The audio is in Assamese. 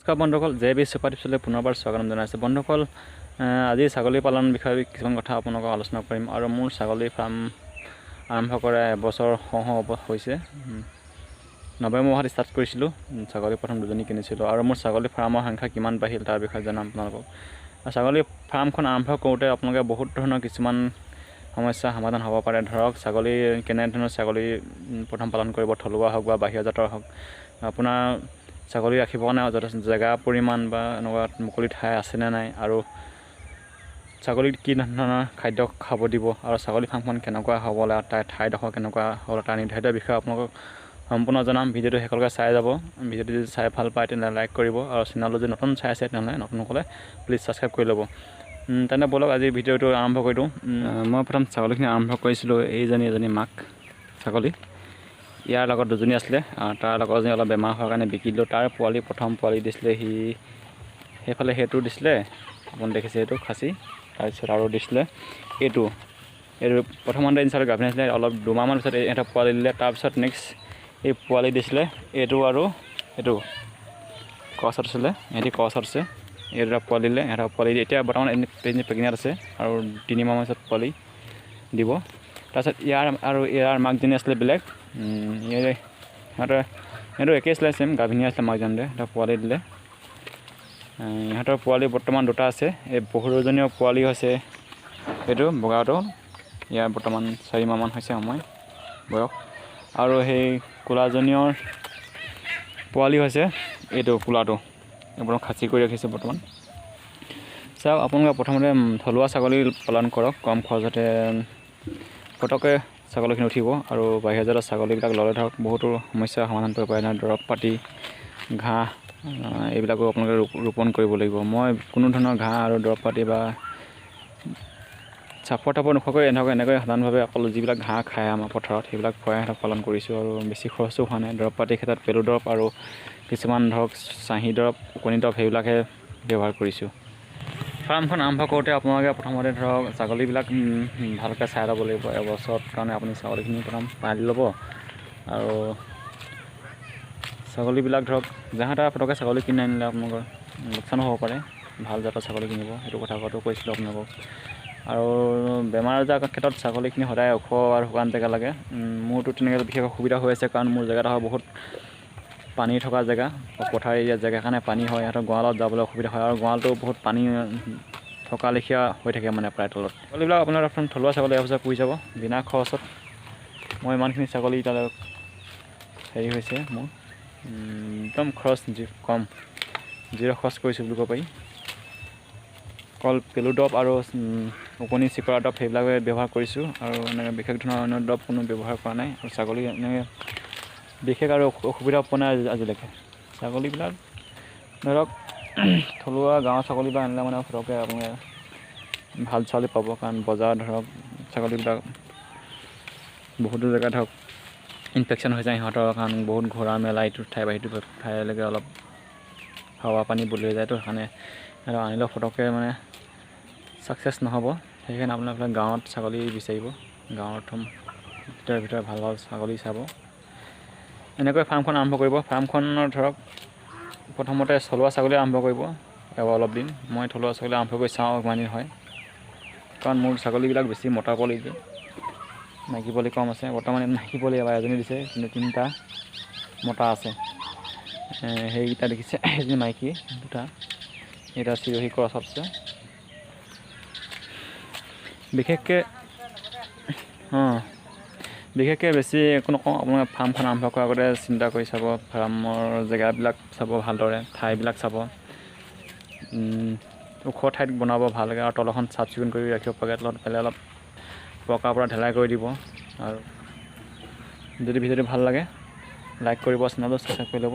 নমস্কাৰ বন্ধুসকল, জে বি ছুপাৰ টিপছলৈ পুনৰবাৰ স্বাগতম জনাইছোঁ। বন্ধুসকল, আজি ছাগলী পালন বিষয়ে কিছুমান কথা আপোনালোকক আলোচনা কৰিম। আৰু মোৰ ছাগলী ফাৰ্ম আৰম্ভ কৰা এবছৰ হওঁ হৈছে। নৱেম্বৰ মাহত ষ্টাৰ্ট কৰিছিলোঁ। ছাগলী প্ৰথম দুজনী কিনিছিলোঁ আৰু মোৰ ছাগলী ফাৰ্মৰ সংখ্যা কিমান বাঢ়িল তাৰ বিষয়ে জনাম আপোনালোকক। ছাগলী ফাৰ্মখন আৰম্ভ কৰোঁতে আপোনালোকে বহুত ধৰণৰ কিছুমান সমস্যা সমাধান হ'ব পাৰে। ধৰক ছাগলী কেনেধৰণৰ ছাগলী প্ৰথম পালন কৰিব, থলুৱা হওক বা বাহিৰা জাতৰ হওক, আপোনাৰ ছাগলী ৰাখিবৰ কাৰণে যথেষ্ট জেগা পৰিমাণ বা এনেকুৱা মুকলি ঠাই আছেনে নাই, আৰু ছাগলীক কি ধৰণৰ খাদ্য খাব দিব, আৰু ছাগলী ফাৰ্মখন কেনেকুৱা হ'ব লাগে, তাৰ ঠাইডোখৰ কেনেকুৱা হ'ব, তাৰ নিৰ্ধাৰিত বিষয়ে আপোনালোকক সম্পূৰ্ণ জনাম। ভিডিঅ'টো শেষলৈকে চাই যাব। ভিডিঅ'টো যদি চাই ভাল পায় তেনেহ'লে লাইক কৰিব, আৰু চেনেলটো যদি নতুন চাই আছে তেনেহ'লে নতুনসকলে প্লিজ ছাবস্ক্ৰাইব কৰি ল'ব। তেনে ব'লক আজি ভিডিঅ'টো আৰম্ভ কৰি দিওঁ। মই প্ৰথম ছাগলীখিনি আৰম্ভ কৰিছিলোঁ এইজনী এজনী মাক ছাগলী, ইয়াৰ লগত দুজনী আছিলে। তাৰ লগত এজনী অলপ বেমাৰ হোৱাৰ কাৰণে বিকি দিলোঁ। তাৰ পোৱালি প্ৰথম পোৱালি দিছিলে সি সেইফালে সেইটো দিছিলে, আপুনি দেখিছে সেইটো খাচী। তাৰপিছত আৰু দিছিলে এইটো, এইটো প্ৰথমতে ইনচাল গাভিনী আছিলে, অলপ দুমাহমান পিছত এটা পোৱালি দিলে। তাৰপিছত নেক্সট এই পোৱালি দিছিলে এইটো আৰু এইটো ক্ৰছত আছিলে, সিহঁতি ক্ৰছত আছে। এই দুটা পোৱালি দিলে, এটা পোৱালি এতিয়া বৰ্তমান এজনী প্ৰেগনেণ্ট আছে আৰু 3 মাহৰ পিছত পোৱালি দিব। তাৰপিছত ইয়াৰ আৰু ইয়াৰ মাকজনী আছিলে বেলেগ, সিহঁতৰ একেই আছিলে, ছেইম গাভিনী আছিলে মাকজনীতে, এটা পোৱালি দিলে। ইহঁতৰ পোৱালি বৰ্তমান দুটা আছে। এই সৰুজনীৰ পোৱালি হৈছে এইটো বগাটো, ইয়াৰ বৰ্তমান 4 মাহমান হৈছে সময় বয়স। আৰু সেই ক'লাজনীৰ পোৱালি হৈছে এইটো ক'লাটো, বৰ্তমান খাচী কৰি ৰাখিছে বৰ্তমান। চাওক, আপোনালোকে প্ৰথমতে থলুৱা ছাগলী পালন কৰক, কম খৰচতে পটককৈ ছাগলীখিনি উঠিব। আৰু বাহিৰা জাতৰ ছাগলীবিলাক ল'লে ধৰক বহুতো সমস্যাৰ সমাধান কৰিব পাৰে, দৰৱ পাতি, ঘাঁহ এইবিলাকো আপোনালোকে ৰোপণ কৰিব লাগিব। মই কোনো ধৰণৰ ঘাঁহ আৰু দৰৱ পাতি বা চাপৰ তাপৰ নোখোৱাকৈ এনেকৈ সাধাৰণভাৱে অকল যিবিলাক ঘাঁহ খায় আমাৰ পথাৰত সেইবিলাক খুৱাই সিহঁতক পালন কৰিছোঁ, আৰু বেছি খৰচো হোৱা নাই। দৰৱ পাতিৰ ক্ষেত্ৰত পেলু দৰৱ আৰু কিছুমান ধৰক চাহী দৰৱ, ওকণি দৰৱ সেইবিলাকহে ব্যৱহাৰ কৰিছোঁ। ফাৰ্মখন আৰম্ভ কৰোঁতে আপোনালোকে প্ৰথমতে ধৰক ছাগলীবিলাক ভালকৈ চাই ল'ব লাগিব। এবছৰত কাৰণে আপুনি ছাগলীখিনি প্ৰথম পালি ল'ব, আৰু ছাগলীবিলাক ধৰক জাহা তাহা পটককৈ ছাগলী কিনি আনিলে আপোনালোকৰ লোকচানো হ'ব পাৰে। ভাল জাতৰ ছাগলী কিনিব, সেইটো কথা কোৱাটো কৈছিলোঁ আপোনালোকক। আৰু বেমাৰ আজাৰৰ ক্ষেত্ৰত ছাগলীখিনি সদায় ওখ আৰু শুকান জেগা লাগে। মোৰতো তেনেকৈ বিশেষ অসুবিধা হৈ আছে, কাৰণ মোৰ জেগাডোখৰ বহুত পানী থকা জেগা, পথাৰ এৰিয়া জেগা কাৰণে পানী হয়। সিহঁতৰ গঁৰালত যাবলৈ অসুবিধা হয়, আৰু গঁৰালটো বহুত পানী থকা লেখীয়া হৈ থাকে মানে প্ৰায় তলত। ছাগলীবিলাক আপোনাৰ থলুৱা ছাগলী এবছৰ পুহি যাব বিনা খৰচত। মই ইমানখিনি ছাগলী এতিয়ালৈ হেৰি হৈছে মোৰ একদম খৰচ কম, জিৰ' খৰচ কৰিছোঁ বুলি ক'ব পাৰি। অকল পেলু দৰৱ আৰু ওকণি চিকৰা দৰৱ সেইবিলাকে ব্যৱহাৰ কৰিছোঁ, আৰু এনেকৈ বিশেষ ধৰণৰ অন্য দৰৱ কোনো ব্যৱহাৰ কৰা নাই। আৰু ছাগলী এনেকৈ বিশেষ আৰু অসুবিধা পোৱা নাই আজিলৈকে। ছাগলীবিলাক ধৰক থলুৱা গাঁৱৰ ছাগলীবিলাক আনিলে মানে ফটককৈ আপোনালোকে ভাল ছাগলী পাব, কাৰণ বজাৰত ধৰক ছাগলীবিলাক বহুতো জেগাত ধৰক ইনফেকশ্যন হৈ যায় সিহঁতৰ, কাৰণ বহুত ঘূৰা মেলা ইটো ঠাই বা সিটো ঠাইলৈকে অলপ হাৱা পানী বদলি হৈ যায়তো, সেইকাৰণে সিহঁতক আনিলেও ফটককৈ মানে ছাকচেছ নহ'ব। সেইকাৰণে আপোনালোকে গাঁৱত ছাগলী বিচাৰিব, গাঁৱত ভিতৰে ভিতৰে ভাল ভাল ছাগলী চাব, এনেকৈ ফাৰ্মখন আৰম্ভ কৰিব। ফাৰ্মখনৰ ধৰক প্ৰথমতে থলুৱা ছাগলী আৰম্ভ কৰিব অলপ দিন। মই থলুৱা ছাগলী আৰম্ভ কৰি চাওঁ কিমান দিন হয়, কাৰণ মোৰ ছাগলীবিলাক বেছি মতা পোৱালি দিয়ে, মাইকী পোৱালি কম আছে। বৰ্তমান মাইকী পোৱালি এবাৰ এজনী দিছে, কিন্তু তিনিটা মতা আছে। সেইকেইটা দেখিছে, সেইজনী মাইকী দুটা, এটা চিৰহী ক্ৰছত আছে। বিশেষকৈ বেছি একো নকওঁ, আপোনালোকে ফাৰ্মখন আৰম্ভ কৰাৰ আগতে চিন্তা কৰি চাব, ফাৰ্মৰ জেগাবিলাক চাব, ভালদৰে ঠাইবিলাক চাব, ওখ ঠাইত বনাব ভালকৈ, আৰু তলখন চাফ চিকুণ কৰি ৰাখিব পৰাকৈ তলত পেলাই অলপ পকাৰ পৰা ঢেলাই কৰি দিব। আৰু যদি ভিডিঅ'টো ভাল লাগে লাইক কৰিব, চেনেলটো ছাবস্ক্ৰাইব কৰি ল'ব।